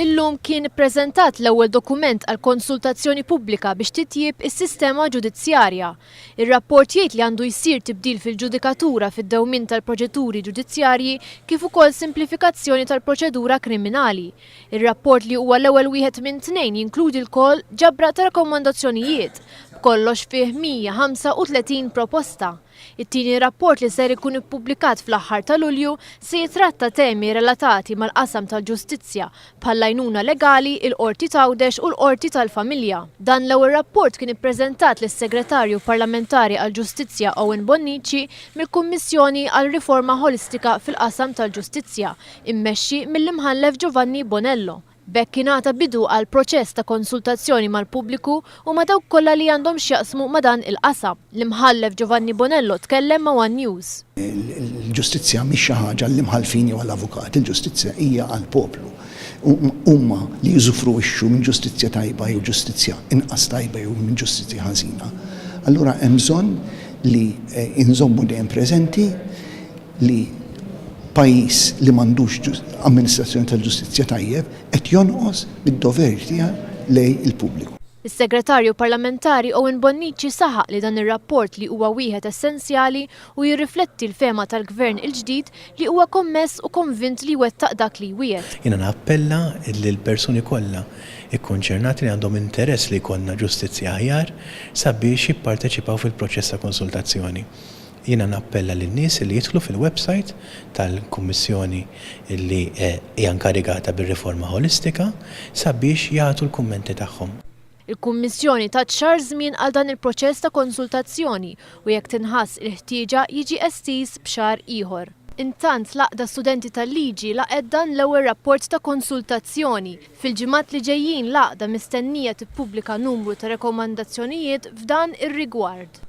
Illum kien ippreżentat l-ewwel dokument għal konsultazzjoni pubblika biex titjieb is-sistema ġudizzjarja. Ir-rapport jgħid li għandu jsir tibdil fil-ġudikatura fid-dewmien tal-proċeduri ġudizzjarji kif ukoll simplifikazzjoni tal-proċedura kriminali. Ir-rapport li huwa l-ewwel wieħed minn tnejn jinkludi lkoll ġabra ta' rakkomandazzjonijiet. B'kollox fih 135 proposta. It-tieni rapport li ser ikun ippubblikat fl-aħħar ta' Lulju se jitratta temi relatati mal-qasam tal-ġustizzja bħall-għajnuna legali, il-Qorti t'Għawdex u l-Qorti tal-Familja. Dan l-ewwel rapport kien ippreżentat lis-Segretarju Parlamentari għall-Ġustizzja Owen Bonnici mill-Kummissjoni għal Riforma Ħolistika fil-Qasam tal-Ġustizzja, immexxi mill-Imħallef Giovanni Bonello. B'hekk ingħata bidu għal proċess ta' konsultazzjoni mal-pubbliku u ma' dawk kollha li għandhom x'jaqsmu ma' dan il-qasam. L-Imħallef Giovanni Bonello tkellem ma' one News. Il-ġustizzja mhix xi ħaġa għall-imħallfin jew għall-avukati, il-ġustizzja hija għall-poplu. Huma li jużufruwixxu minn ġustizzja tajba jew ġustizzja inqas tajba jew minn ġustizzja ħażina. Allura hemm bżonn li nżommu dejjem preżenti li pajjiż li m'għandux amministrazzjoni tal-ġustizzja tajjeb qed jonqos mid-dover tiegħu lejn il-pubbliku. Is-Segretarju Parlamentari Owen Bonnici saħaq li dan ir-rapport li huwa wieħed essenzjali u jirrifletti l-fehma tal-Gvern il-ġdid li huwa kommess u konvint li jwettaq dak li jwiegħed. Jiena nappella lill-persuni kollha kkonċernati li għandhom interess li jkollna ġustizzja aħjar sabiex jipparteċipaw fil-proċess ta' konsultazzjoni. Jiena nappella lin-nies li jidħlu fil-websajt tal-Kummissjoni li hija nkarigata bir-riforma ħolistika sabiex jagħtu l-kummenti tagħhom. Il-Kummissjoni tat xahar żmien għal dan il-proċess ta' konsultazzjoni u jekk tinħass il-ħtieġa jiġi estiż b'xahar ieħor. Intant l-Għaqda Studenti tal-Liġi laqgħet dan l-ewwel rapport ta' konsultazzjoni. Fil-ġimgħat li ġejjin l-Għaqda mistennija tippubblika numru ta' rekomandazzjonijiet f'dan ir-rigward.